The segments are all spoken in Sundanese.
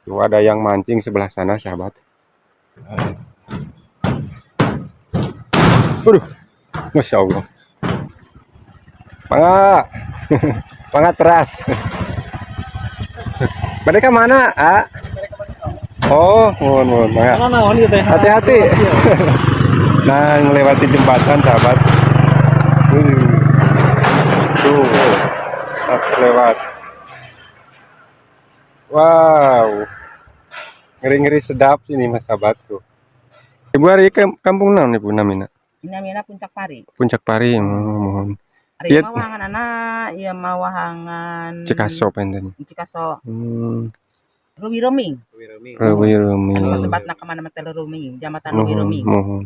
Tuh ada yang mancing sebelah sana, sahabat. Waduh, Masya Allah. Mangga, mangga teras. Mereka mana, A? Oh, mohon, mohon, mangga. Hati-hati. Nah, melewati jembatan, sahabat. Tuh, lewat. Wow, ngeri-ngeri sedap sini, mas sahabat tuh. Ibu ari ke kampung naon, Ibu, namina? Namina Puncak Pari. Puncak Pari, mohon. Ari Iya. mah wahangan anak, ieu mah wahangan Cikaso panten. Cikaso. Leuwi Roaming. Leuwi Roaming. Anu kasebatna ka mana mah teh Roaming, jambatan Leuwi Mohon, Roaming. Mohon.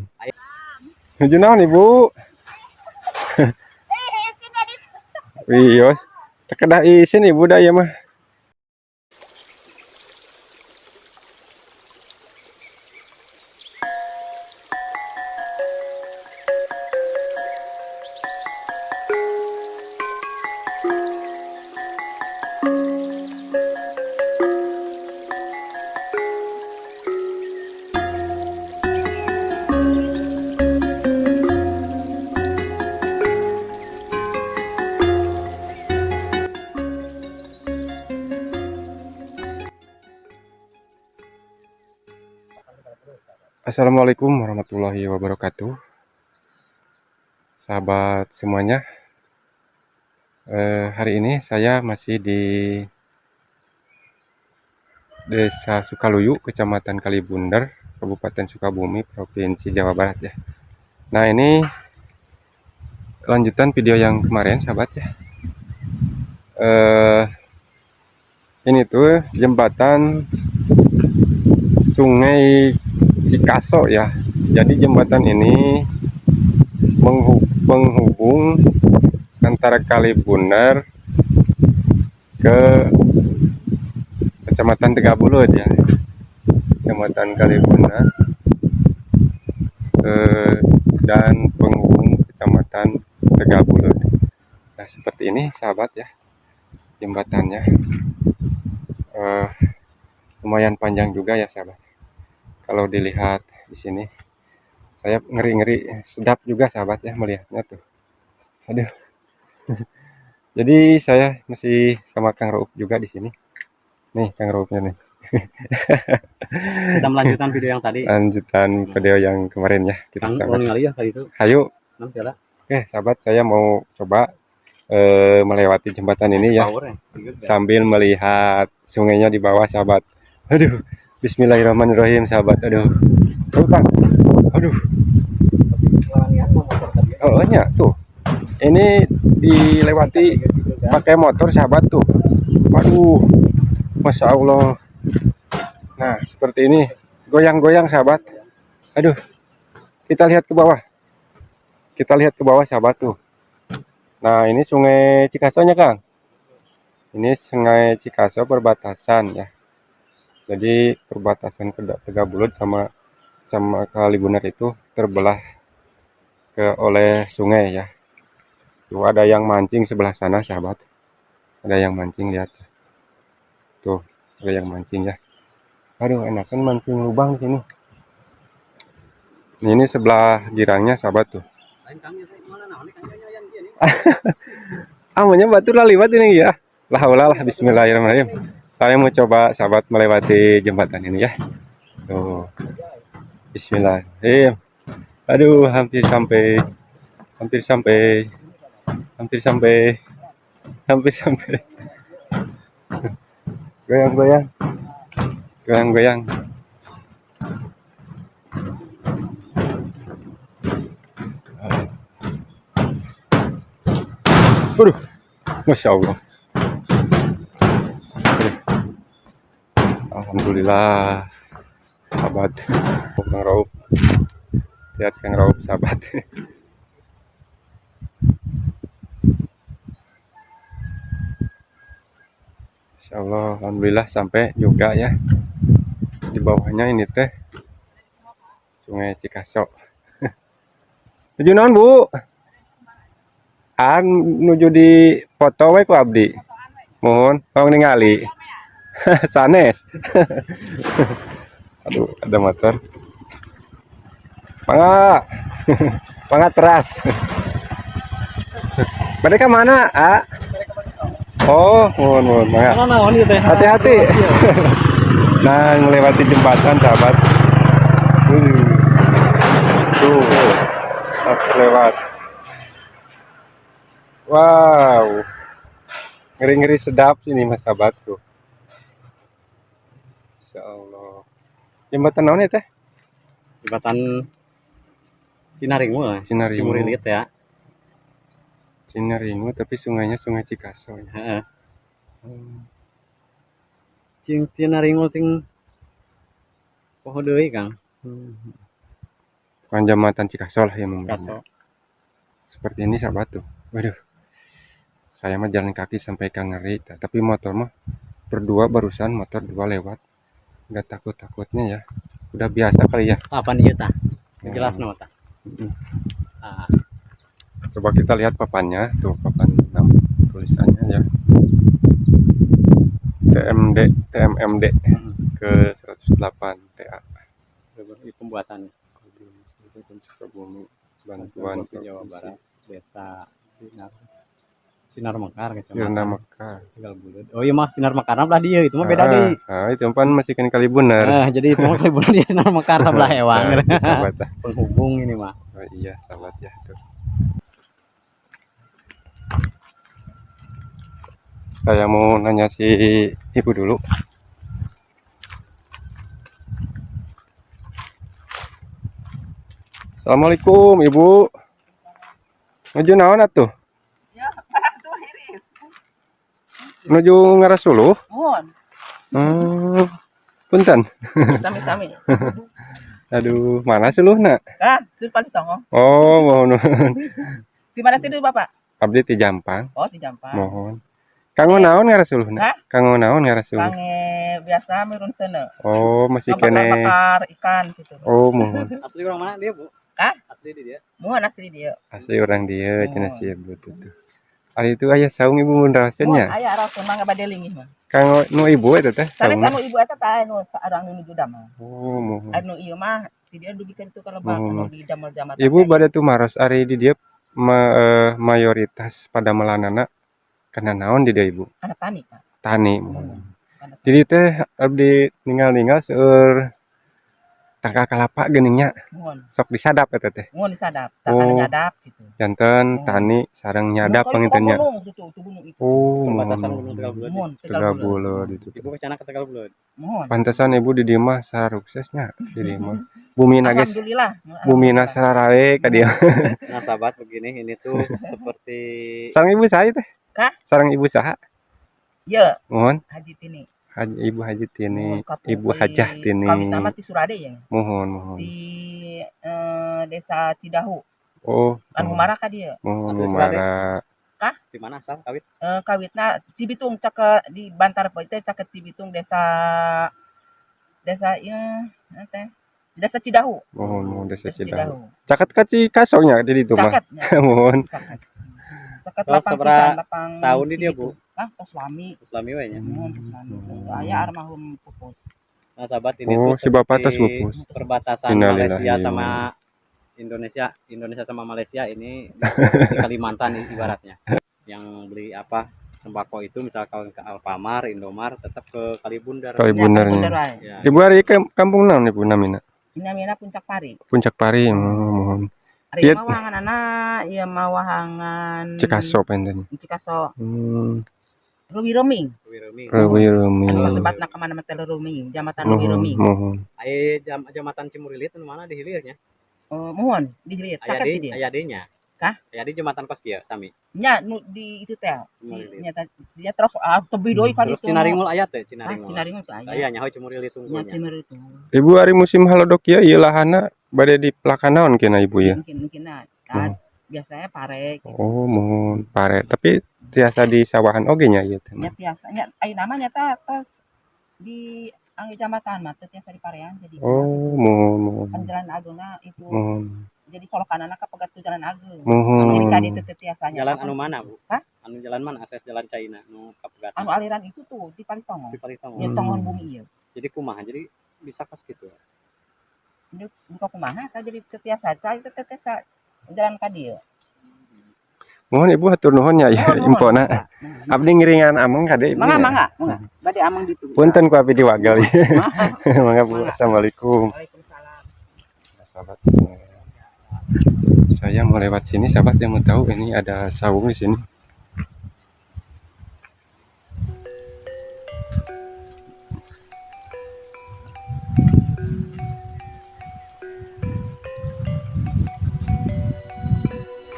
Nuju naon, Ibu? Wios. Teu kedah isin Ibu da ieu mah. Assalamualaikum warahmatullahi wabarakatuh. Sahabat semuanya. Hari ini saya masih di Desa Sukaluyu, Kecamatan Kalibunder, Kabupaten Sukabumi, Provinsi Jawa Barat ya. Nah, ini lanjutan video yang kemarin, sahabat ya. Ini tuh jembatan Sungai Cikaso ya. Jadi jembatan ini penghubung antara Kalibunder ke Kecamatan Tegalbuleud ya. Kecamatan Kalibunder dan penghubung Kecamatan Tegalbuleud. Nah, seperti ini sahabat ya jembatannya. Lumayan panjang juga ya, sahabat. Kalau dilihat di sini, saya ngeri-ngeri sedap juga, sahabat ya, melihatnya tuh. Aduh. Jadi saya masih sama Kang Rauf juga di sini. Nih Kang Raufnya nih. Kita melanjutkan video yang tadi. Lanjutan video yang kemarin ya kita, Kang sahabat. ningali ya tadi itu. Ayo. Nanti lah. Oke, sahabat, saya mau coba melewati jembatan ini ya Power ya. Sambil melihat sungainya di bawah, sahabat. Aduh, bismillahirrahmanirrahim, sahabat. Aduh. Tuh, Kang. Aduh. Oh, nya tuh. Ini dilewati pakai motor, sahabat tuh. Waduh. Masya Allah. Nah, seperti ini. Goyang-goyang, sahabat. Aduh. Kita lihat ke bawah. Kita lihat ke bawah, sahabat tuh. Nah, ini Sungai Cikasonya, Kang. Ini Sungai Cikaso perbatasan ya. Jadi perbatasan Tegalbuleud sama sama Kalibunder itu terbelah ke oleh sungai ya. Tuh ada yang mancing sebelah sana, sahabat. Ada yang mancing, lihat. Tuh, ada yang mancing ya. Aduh, enakan mancing lubang di sini. Ini sebelah girangnya, sahabat tuh. Amannya batu lah liwat ini ya. Lah lah lah, bismillahirrahmanirrahim. Saya mau coba, sahabat, melewati jembatan ini ya. Tuh. Bismillahirrahmanirrahim. Aduh, hampir sampai. Hampir sampai. Hampir sampai. Hampir sampai. Goyang-goyang. Goyang-goyang. Waduh, Masya Allah. Aduh. Alhamdulillah, sahabat. Kang Rauf. Lihat Kang Rauf, sahabat. Masya Allah, alhamdulillah sampai juga ya. Di bawahnya ini teh Sungai Cikaso. Nuju naon, Bu? An nuju di foto we ku abdi. Mohon, tong ningali. Sanes. Aduh, ada motor. Mangga. Mangga teras. Mereka mana, A? Oh, mohon, mohon, mangga. Mana naon ieu teh? Hati-hati. Nah, melewati jembatan, sahabat. Tuh, harus lewat. Wow, ngeri-ngeri sedap sini, mas sahabat tuh. Insya Allah. Jembatan naon ya teh? Jembatan Cinaringu lah. Cinaringu. Cimurilit ya. Cinaringu, tapi sungainya Sungai Cikaso ya. Heeh. Cing Cinaringu ting poho deui, Kang. Bukan jembatan Cikaso lah ya mungkin. Cikaso. Seperti ini sahabat tuh. Waduh. Saya mah jalan kaki sampai ke ngeri, tapi motor mah berdua barusan motor dua lewat. Nggak takut-takutnya ya. Udah biasa kali ya. Apa nih tah? Jelas no tah. Ah, Coba kita lihat papannya, tuh papan 6 tulisannya ya. TMD TMMD ke 108 TA. Ini pembuatan Sukabumi bantuan Provinsi Jawa Barat, Desa Sinar Sinar Mekar, Sirna Kecamatan Mekar. Tegal Buleud. Oh iya mah Sinar Mekar belah dieu, itu mah beda deui. Ah, itu pan masih kan kali bener. Nah, jadi itu mah kali bener dia Sinar Mekar sebelah hewan. Nah, itu sahabat ah. Penghubung ini mah. Oh iya, sahabat ya tuh. Saya mau nanya si ibu dulu. Assalamualaikum, Ibu. Nuju naon atuh? Ya, langsung iris. Nuju ngarasuluh? Mohon. Punten. Sami-sami. Aduh, mana suluhna? Kan, itu paling tonggo. Oh, mohon nuhun. Di mana tidur Bapak? Abdi ti Jampang. Oh, di Jampang. Mohon. Kanggo naon ngarasuluhna? Hah? Kanggo naon ngarasuluh? Pange biasa mirun seuneu. Oh, masih kene. Bakar ikan gitu. Oh, mohon. Asli orang mana dia, Bu? Hah? Asli di dia. Mohon asli dia. Asli orang dia cenah Oh. si ibu tuh. Tuh. Ari itu aya saung ibu mun raoskeun Mohon nya. aya raoskeun mangga bade linggih mah. Kanggo nu ibu eta teh Sanes saungna. anu ibu eta teh anu saarang nu nuju damel. Oh, mohon. Anu ieu mah ti dieu dugikeun itu ka lebak Mohon. anu di damel jambatan. Ibu bade tumaros ari di dieu mayoritas pada melanana kana naon di dieu ibu? Kana tani, Pak. Tani mohon. Kana Jadi teh abdi ninggal-ninggal seueur tangkal kalapa geuning nya Mohon. sok disadap eta teh. Mohon disadap, tah kana Oh. nyadap gitu. Janten Oh. tani sareng nyadap Anu, panginten nya. gunung gitu, itu gunung itu. Oh, Perbatasan mohon. Gunung Tegal Buleud. Mohon Tegal Tegal Buleud. Buleud itu. Ibu kecana ke Tegal Buleud. Mohon. Pantesan ibu di dieu mah saruksesnya di dieu mah. Bumina geus Alhamdulillah. bumina Alhamdulillah. sarae ka dieu. Nah, sahabat begini ini tuh seperti Sareng ibu saha ieu teh? Kah? Sareng ibu saha? Iya, Mohon. Haji Tini. Haji, Ibu Haji Tini, Mohon kapung Ibu Hajah Tini. Kami tamat di Surade ya. Mohon, mohon. Di desa Cidahu. Oh, Kan mohon. Humara ka dieu. Mohon Asli Surade. Humara. Kah? Di mana asal kawit? Kawitna Cibitung caket di Bantar teh caket Cibitung desa desa ieu teh desa Cidahu. Mohon, mohon desa Desa Cidahu. Cidahu. Caket ka Cikaso nya di ditu mah. Caket nya. Mohon. Caket. Caket Terus lapang sabaraha pisan lapang tahun di dia, Bu? Cibitung. Ah, tos lami. Tos lami we nya. Mohon tos lami. Tos aya almarhum pupus. Nah, sahabat ini Oh, tuh si bapak tos seperti pupus. perbatasan Innalillahi Malaysia wa sama Indonesia, Indonesia sama Malaysia ini di Kalimantan ibaratnya. Yang beli apa sembako itu misalkan ke Alfamart, Indomart tetap ke Kalibundar. Kali Nya bundarnya. Kalibundar wae. Ya. Ibu ari ke kampung naon ibu namina? Namina Puncak Pari. Puncak Pari, mohon, mohon. Ari Ieu mah wahanganana ieu mah wahangan Cikaso panten. Cikaso. Leuwih Reuming. Leuwih Reuming. Leuwih Anu Reuming. kasebatna ka mana mah teh Reuming, jambatan Leuwih Mohon, Reuming. mohon. Aya jambatan Cimurilit anu mana di hilirnya? Oh, mohon di hilir Aya caket di di dieu. aya nya. Kah? Aya di jembatan kos kieu sami. Nya nu di itu teh. Cimurilit. Nya dia terus ah tebih deui kan Terus itu. Cinaringul aya teh, Ah, Cinaringul. Cinaringul teh aya. Aya nyaho Cimurilit Nya tunggulnya. Cimurilit. Ibu ari musim halodok ieu ieu lahana bade dipelakan naon kena ibu ya? Mungkin mungkin nah, ah, biasanya pare gitu. Oh, mohon pare. Tapi tiasa di sawahan oge nya ieu teh. Nya tiasa nya ayeuna mah nyata tos di angge jambatan mah teu tiasa di parean jadi Oh, mohon, mohon. kan jalan agengna itu Mohon. Jadi solokanana ka pegat jalan ageung. Muhun. Jadi ka ditu teu tiasa nya. Jalan anu mana, Bu? Hah? Anu jalan mana? Akses jalan China nu ka Pegatan. Anu aliran itu tuh di Palitongo. Di Palitongo. Nya tongon bumi ieu. Jadi kumaha? Jadi bisa kas gitu ya. Ini buka kumaha tah jadi teu tiasa cai teu tiasa jalan ka dieu. Mohon Ibu hatur nuhun ya Nuhun, nuhun. infona. Abdi ngiringan ameng kade Ibu. Mangga ya. mangga mangga. Bade ameng ditu. Punten ku abdi diwagel. Mangga Bu. Assalamualaikum. Waalaikumsalam. Sahabat. Saya mau lewat sini, sahabat yang mau tahu ini ada saung di sini.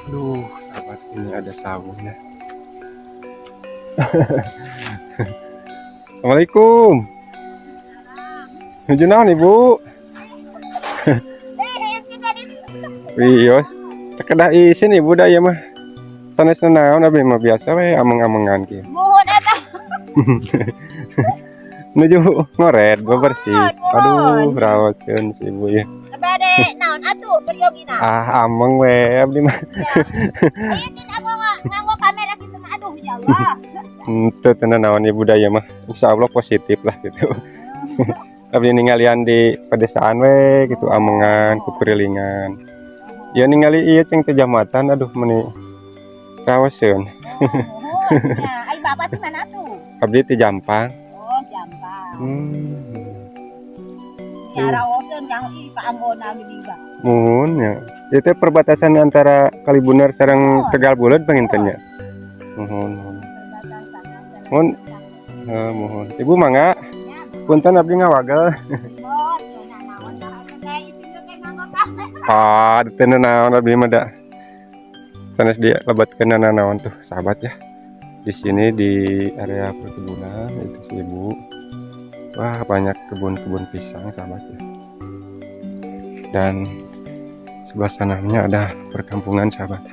Aduh, sahabat, ini ada saungnya. Assalamualaikum. Nuju naon, Ibu? Wios, teu kedah isin Ibu da ieu mah. Sanes naon abi mah biasa we ameng-amengan kieu. Muhun eta. Nuju ngoret bebersih. Muhun, Aduh, muhun. raoseun si Ibu ya. Bade naon atuh beryogina. Ah, ameng we abdi mah. Ayo sin aku nganggo kamera gitu mah aduh ya Allah. Henteu teu naon Ibu da ieu mah. Insyaallah positif lah gitu. Abdi ningalian di pedesaan we gitu amengan kukurilingan. Ya ningali ieu cing teh jambatan aduh meni raoseun. Muhun. Ya, ai bapak di mana tuh? Abdi ti Jampang. Oh, Jampang. Ya raoseun kang ih paanggona gini ba. Muhun ya. Itu perbatasan antara Kalibunder sareng Tegal Buleud panginten nya. Muhun, muhun. Perbatasan. Muhun. Muhun. Ibu mangga. Punten abdi ngawagel. Oh, naon tah teh isin teh nganggo kamera. Ah, teu naon abdi mah da. Sanes dia lebetkeun naon tuh sahabat ya. Di sini di area perkebunan itu si ibu. Wah, banyak kebun-kebun pisang sahabat ya. Dan sebelah sananya ada perkampungan sahabat.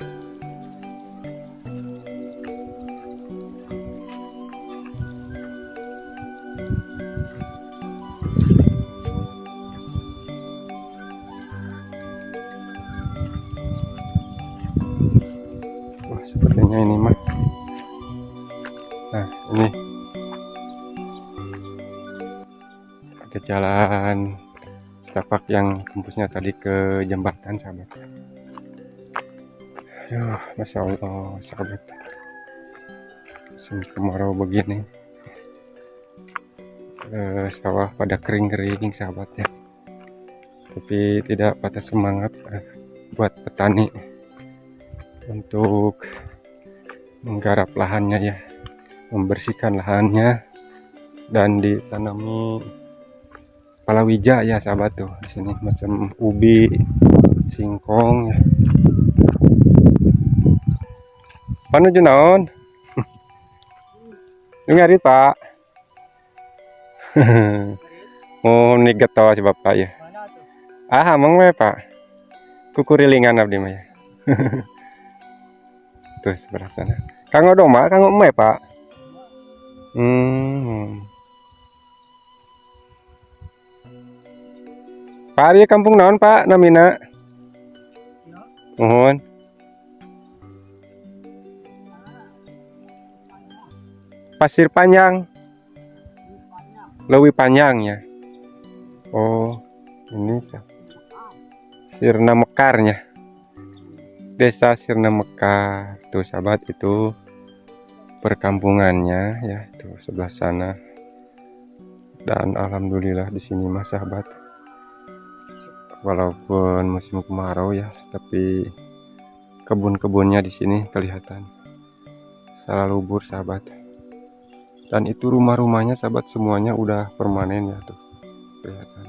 Wah, sepertinya ini mah. Nah, ini ada jalan setapak yang tembusnya tadi ke jembatan sahabat. Aduh, masya Allah sahabat. Musim kemarau begini, sawah pada kering-kering sahabat ya. Tapi tidak patah semangat buat petani untuk menggarap lahannya ya, membersihkan lahannya dan ditanami palawija ya sahabat tuh di sini macam ubi, singkong ya. Panuju naon? Ngarit Pak. Mau nigeto si Bapak ya. Ah, ameng we Pak. Kukurilingan abdi mah ya. Tuh sebelah sana. Kanggo domba, kanggo eme Pak. Pak ari kampung naon Pak namina? Muhun. Pasir Panjang. Leuwih Panjang ya. Oh, ini Sirna Mekarnya. Desa Sirna Mekar. Tuh sahabat itu perkampungannya ya, tuh sebelah sana. Dan alhamdulillah di sini mah sahabat, walaupun musim kemarau ya, tapi kebun-kebunnya di sini kelihatan selalu subur sahabat. Dan itu rumah-rumahnya sahabat semuanya udah permanen ya tuh kelihatan.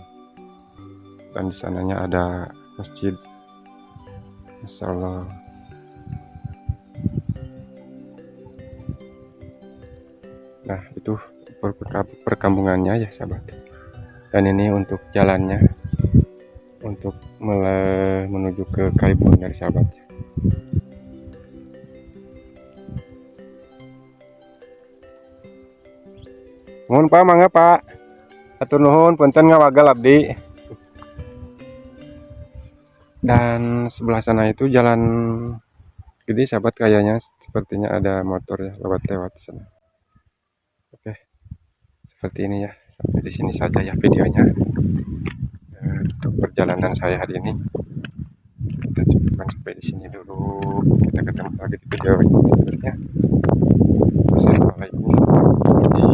Dan di sananya ada masjid. Masya Allah. Nah itu perkampungannya ya sahabat. Dan ini untuk jalannya untuk menuju ke Kalibunder sahabat. Mohon Pak, mangga Pak. Atur nuhun, punten ngawagel abdi. Dan sebelah sana itu jalan gede sahabat, kayaknya sepertinya ada motor ya lewat-lewat sana. Oke, seperti ini ya. Sampai di sini saja ya videonya. Untuk perjalanan saya hari ini kita cukupkan sampai di sini dulu. Kita ketemu lagi di video berikutnya. Wassalamualaikum.